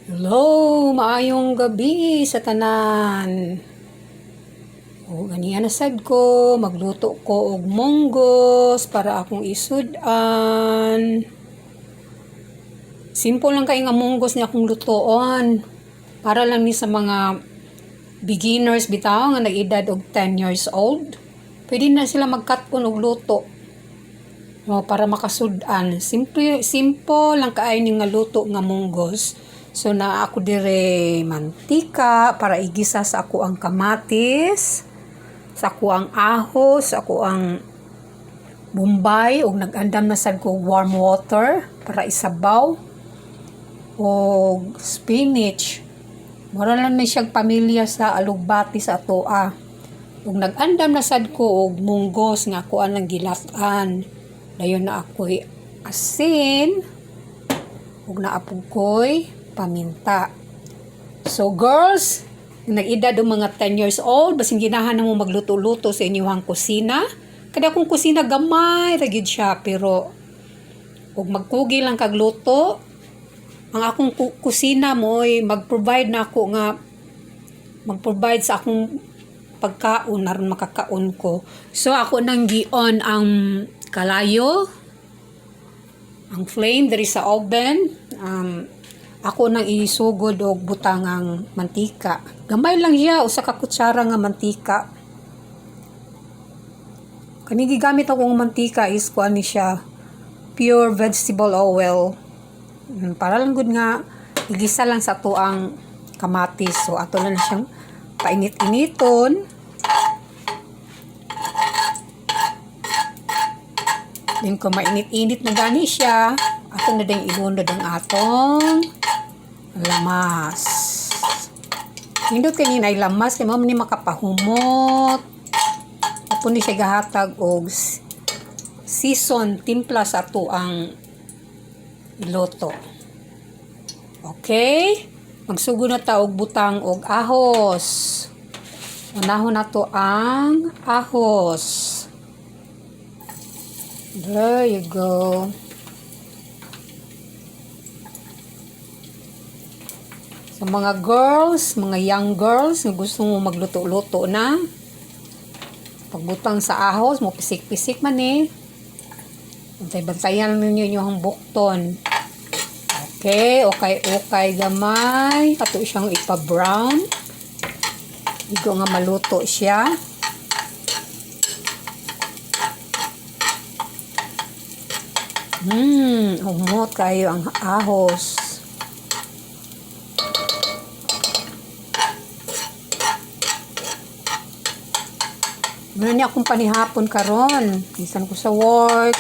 Hello, maayong gabi sa tanan. O ganiya na sad ko, magluto ko og munggos para akong isud-an. Simple lang kay nga munggos ni akong lutoon. Para lang ni sa mga beginners bitaw nga nag-edad og 10 years old. Pwede na sila magkat-on og luto. O, para makasud-an. Simple, simple lang kaayo ni nga luto nga munggos. So naa ako dire mantika para igisa sa ako ang kamatis, sa ako ang ahos, sa ako ang bombay, ug nag-andam na sad ko warm water para isabaw og spinach. Mura lang ni siyang pamilya sa alugbati sa atoa. Ug nag-andam na sad ko og munggos nga ako ang gilat-an. Dayon na ako'y asin ug naa pud ko'y paminta. So girls, nag-edad og mga 10 years old, basin ginahan na mo magluto-luto sa inyong kusina. Kada akong kusina gamay ra gyud siya, pero ug magkugi lang kag luto, ang akong kusina mo'y mag-provide na ako nga mag-provide sa akong pagkaon aron makakaon ko. So ako nang gi-on ang kalayo, ang flame diri sa oven. Ako nang isugod og butang ang mantika. Gamay lang siya, usa ka kutsara nga mantika. Kani gigamit ako ng mantika is kuan ni siya, pure vegetable oil. Para lang gud nga igisa lang sa ato ang kamatis. So ato lang siyang painit-initon. Then kung mainit-init na gani siya, ato na din ilunod ang atong lamas. Nindot kay ni lamas kay mao man ni makapahumot. Apo ni siya gahatag og season timpla sa ato ang iluto. Okay? Magsugod na ta og butang og ahos. Unahon nato ang ahos. There you go. Sa mga girls, mga young girls nga gusto mo magluto-luto na, pagbutang sa ahos, mo pisik-pisik man eh. Bantay-bantayan ninyo inyong bukton. Okay, okay, okay gamay. Ato siyang ipa-brown. Igo nga maluto siya. Humot kayo ang ahos. Muna niya akong panihapon karon. Bisan ko sa work.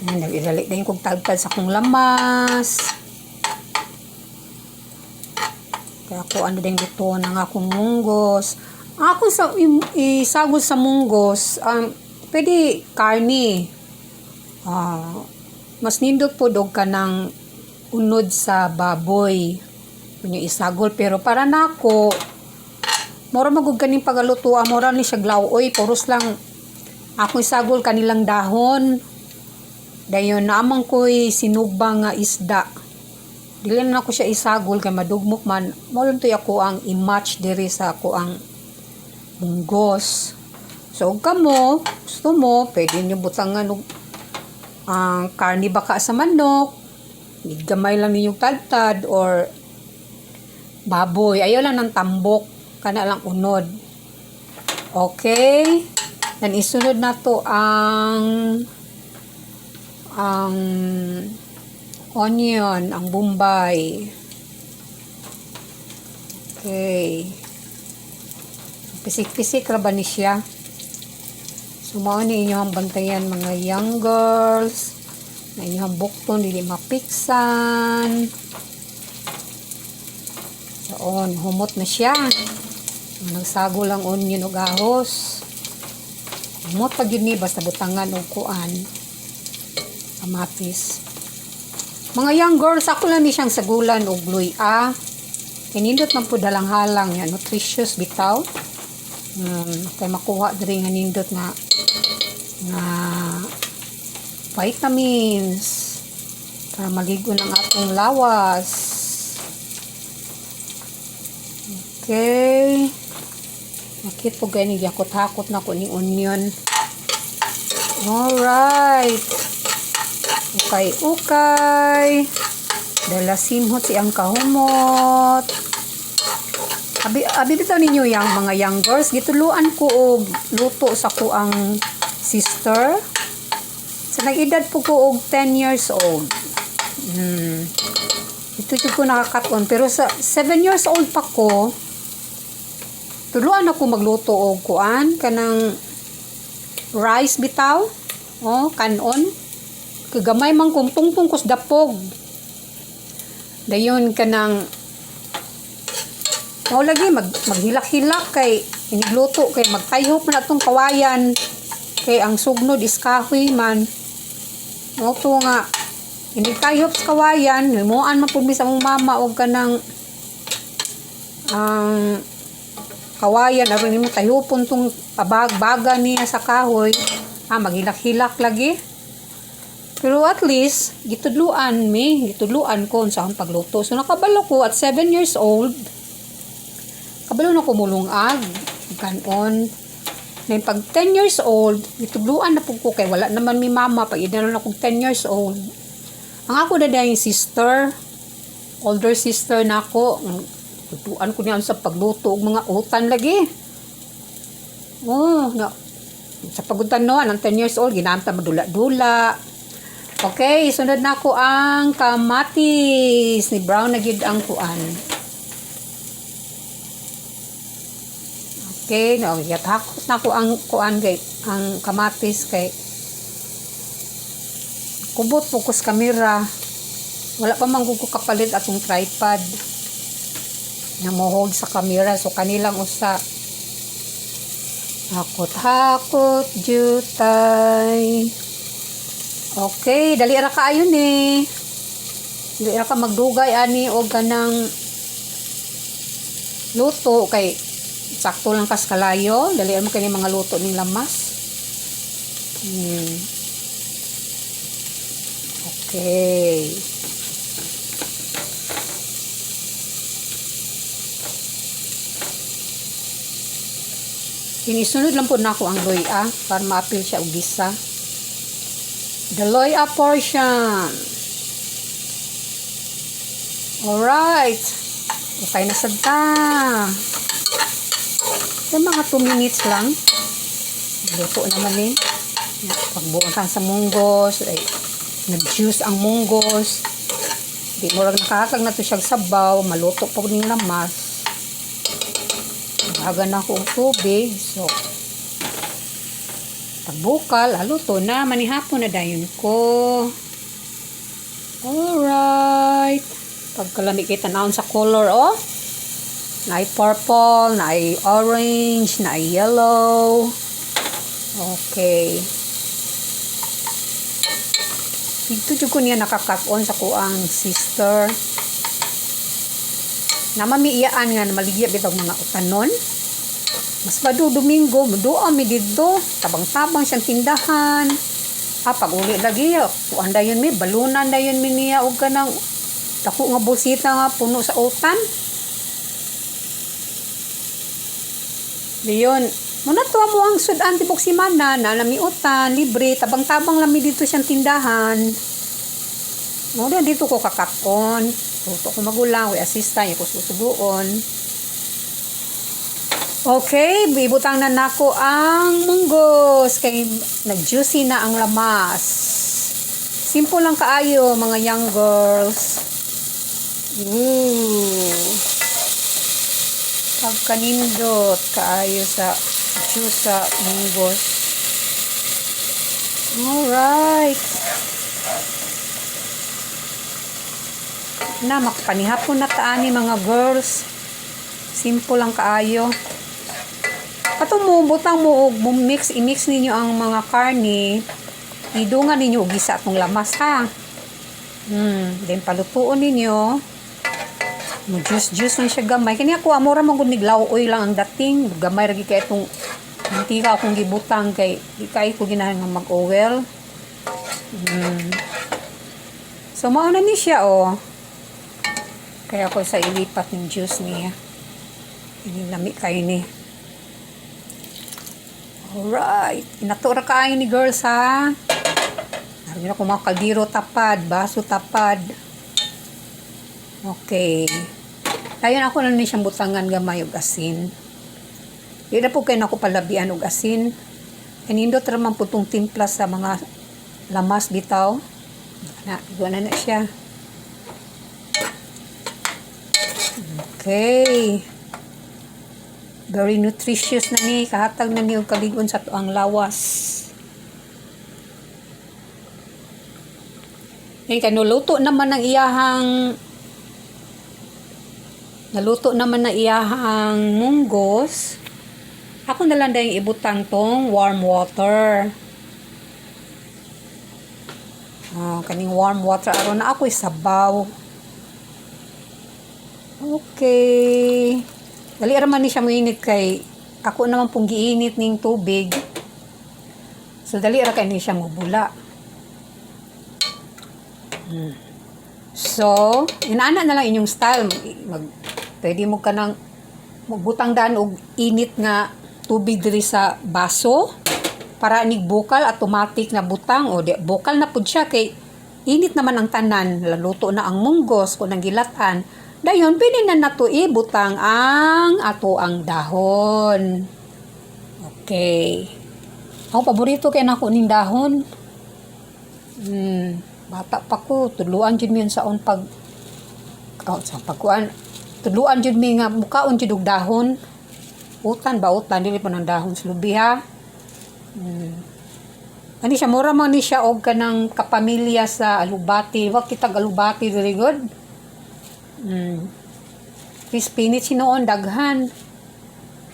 Ayan, nag-idali din kong tagtad sa akong lamas. Kaya ako ano din luto ng akong munggos. Ako sa isagol sa munggos, pwede karne. Mas nindot po dog ka ng unod sa baboy. Yun yung isagol. Pero para nako, mura magug kaning pagaluto, mura ni siya glawoy, puros lang ako isagol kanilang dahon. Dayon naamang ko'y sinugba nga isda. Dili na ako siya isagol kay madugmok man. Mao lang to'y ako ang i-match diri sa ako ang munggos. So og kamo, gusto mo, pwede nyo butangan og ang karne baka sa manok. Gamay lang ninyong tadtad or baboy. Ayaw lang ng tambok. Kana lang unod. Okay. Then isunod na to ang onion, ang bombay. Okay. Pisik-pisik ra ba ni siya? So, mao ni inyong bantayan mga young girls na inyong bukton dili mapiksan. So, on, humot na siya. Nagsago lang onion ug ahos. Humot pa gyud ni basta butangan og kuan, kamatis. Mga young girls, ako lang ni siyang sagulan og luya. Kinindot man pud halang-halang yan, nutritious bitaw. Kay makuha diri nga nindot nga nga vitamins para maligo ng atong lawas. Okay. Nakit po gani, gihakot-hakot na ko ni onion. Alright. Ukay-ukay. Dala simhot siyang kahumot. Abi, abi bitaw ninyo yang mga young girls, gituluan ko og luto sa kuang sister. Sa nag-edad po ko og 10 years old. Ito jud ko nakakaton, pero sa 7 years old pa ko, tuluan ako magluto og kuan kanang rice bitaw. Oh, kanon. Kagamay man kong tungtong kus dapog. Dayon kanang mao lagi maghilak-hilak kay inigluto kay magtayhop man atong kawayan kay ang sugnod is kahoy man. Mao to nga inigtayhop sa kawayan, himuan man pud mi sa among mama og kanang ang kawayan aron nimo tayhopon tong abag baga niya sa kahoy. Ah, maghilak-hilak lagi. Pero at least gitudluan mi, gitudluan ko sa akong pagluto. So nakabalo ko at 7 years old. Kabalo na ko mulungag, kanon. Then pag 10 years old, gitudluan na pud ko kay wala naman mi mama pag edad na akong 10 years old. Ang ako na yung sister, older sister na ako, tutuan ko niya sa pagluto og mga utan lagi. Oh, na sa pagutan no, ang 10 years old, ginamta madula-dula. Okay, sunod na ko ang kamatis. Ni brown na gid ang kuan. Okay, no, yathakot na ko ang kuan kay ang kamatis kay kubot focus camera. Wala pa man ko kapalit atong tripod na mo hold sa camera, so kanilang usa. Hakot-hakot jutay. Okay, dali ra kaayo ni. Dali ra ka magdugay ani og kanang luto kay sakto lang kas kalayo, dali mo kini mga luto ning lamas. Okay. Inisunod lang po nako ang luya para maapil siya og gisa. The luya portion. Alright. Okay na sad ta. Yung mga 2 minutes lang. Luto naman eh. Pagbuong sa munggos, ay, nag-juice ang munggos. Di mo lang nakahatag na to siyang sabaw, maluto po ning lamas. Baga na ako og tubig. So, pagbukal, aluto na. Manihapon na dayon ko. Alright. Pagkalami kita naon sa color, oh. Naay purple, naay orange, naay yellow. Okay. Dito jud ko niya nakakak-on sa kuang sister. Namamiiyaan nga maligya bitaw mga utanon. Mas bado Domingo, mudua mi didto, tabang-tabang siyang tindahan. Ah, pag uli lagi, kuan dayon mi, balunan dayon mi niya og kanang dako nga bulsita nga puno sa utan. Diyon, muna to mo ang sudan tibok simana na nami utan, libre, tabang-tabang lang mi dito siyang tindahan. Mo dito ko kakakon. Luto ko magulang, way assistant, ko susuguon. Okay, ibutang na nako ang munggos kay nag-juicy na ang lamas. Simple lang kaayo, mga young girls. Ooh. Pagkanindot kaayo sa juice sa munggos. Alright. Na makapanihapon na taani, mga girls. Simple lang kaayo. Ato mo butang mo og mo mix, i-mix ninyo ang mga karne. Idungan ninyo og gisa atong lamas ha. Then palutuon ninyo. Mo juice juice lang siya gamay. Kani ako amora man gud niglaw-oy lang ang dating. Gamay ra gid kay itong mantika akong gibutang kay di kay ko ginahan nga mag-oil. So mao na ni siya oh. Kaya ako sa ilipat ng juice niya. Ini lami kayo ni. Alright. Inato ra kaayo ni, girls, ha. Naroon ako mga kaldero tapad, baso tapad. Okay. Dayon ako na ni siyang butangan gamay og asin. Di na po kay nako palabian og asin. Kanindot ra man po tong timpla sa mga lamas bitaw. Na, igwa na na siya. Okay. Very nutritious na ni, kahatag na ni og kalig-on sa atuang lawas. Ngayon, kay naluto naman na iyahang munggos, ako na lang dahil ibutang tong warm water. Oh, kaning warm water aron na ako'y sabaw. Okay. Dali ra man ni siya moinit kay ako naman pong giinit ning tubig. So dali ra kay ni siya mobula. So, inana na lang inyong style. Pwede mo ka nang magbutang daan og init nga tubig diri sa baso para nig bukal, automatic na butang o di, bukal na pud siya kay init naman ang tanan, laluto na ang munggos kung ang gilatan. Dayon pwede na nato ibutang ang ato ang dahon. Okay, ako paborito kay nako ning dahon. Bata pa ko, tudluan jud mi sa on pag, oh, sa pagkuan, tudluan jud mi nga mukaon jud og dahon, utan ba, utan dili pa ng dahon sa lubi, ha. Ani siya, mura man ni siya og kanang kapamilya sa alubati. Wa kitag alubati diri gud. Spinach noon daghan.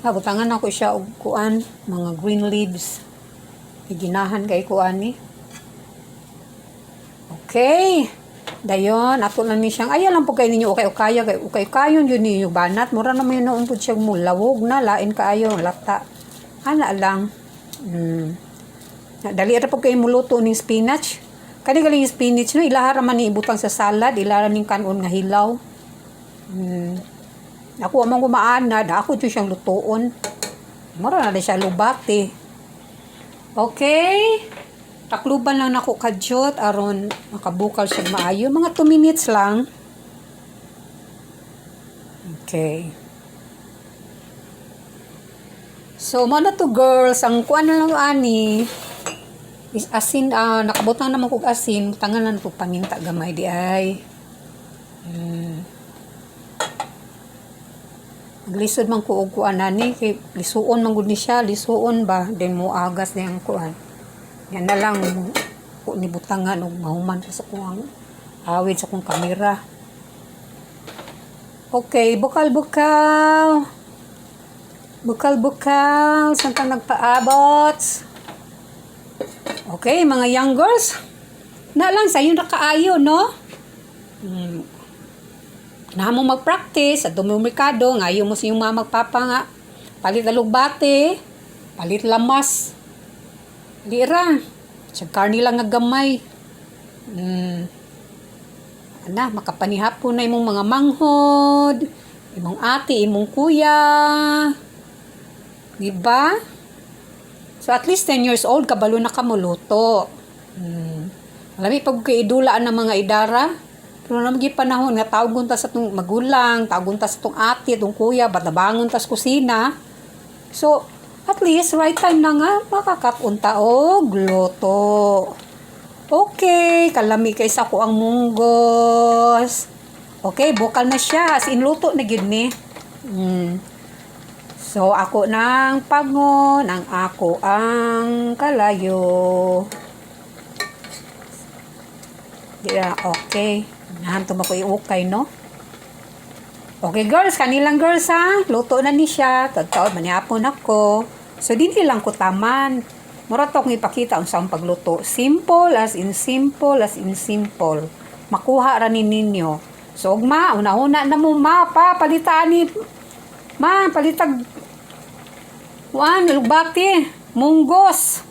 Ha, butangan ako siya og kuan, mga green leaves. Ginahan kay kuan ni. Okay. Dayon, ato lang ni siyang, ayaw lang po kayo ninyo, okay, ukaya, kay ukay kayon yun ninyo, banat, mura naman yun noon po siyang mulawog na, lain kaayo, lata. Ana lang. Dali ra po kayo muluto ning spinach. Kani galing yung spinach no, ilaha ra man ni ibutang sa salad, ilaha ning kanon nga hilaw. Ako among kumaanad, ako jud siyang lutuon. Mura na siya lubati. Okay? Takluban lang nako kadyot aron makabukal siya maayo. Mga 2 minutes lang. Okay. So, mao na to, girls. Ang kuan na lang ani is asin, nakabutang naman kog asin, butangan lang ko paminta gamay di ay. Naglisod man ko og kuan ani kay lisuon man gud ni siya, lisuon ba, then mo agas ni ang kuan. Yan na lang ko ni butangan og mahuman ko sa kuang awid sa kong kamera. Okay, bukal bukal. Bukal bukal, samtang nagpaabot. Okay, mga young girls. Na lang sayo na kaayo, no? Na mo mag-practice at merkado, ngayo mo sa iyong mga magpapa nga palit alugbate, palit lamas. Lira. Sa karni lang nga gamay. Ana, makapanihapon na imong mga manghod, imong ate, imong kuya. Di ba? So at least 10 years old, kabalo na ka moluto. Malami pag kay idulaan ng mga idara. Pero naman panahon nga tawgon ta sa tong magulang, tawgon ta sa tong ate, tong kuya, batabangon ta sa kusina. So, at least right time na nga makakaton ta og luto. Okay, kalami kay sa ko ang munggos. Okay, bukal na siya. As in, luto na gyud ni. So, ako nang pangon, ang ako ang kalayo. Yeah, okay. Nahanto ko iukay, no? Okay, girls, kanilang girls, ha? Luto na ni siya. Tagtaod, manihapon ako. So, dinhi lang ko taman. Mura to akong ipakita ang sa pagluto. Simple as in simple as in simple. Makuha ra ni ninyo. So, ugma, una-una na mo, ma, pa, palitaan ni, ma, palitag, kuan, lugbati, munggos,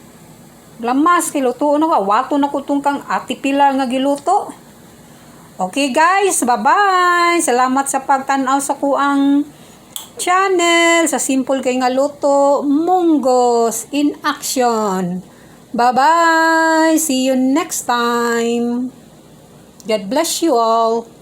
lamas, kay lutuon na ko, wato na ko tong kang Ate Pilar nga giluto. Okay guys, bye-bye. Salamat sa pagtanaw sa kuang channel sa simple kay nga luto, Munggos in Action. Bye-bye! See you next time! God bless you all!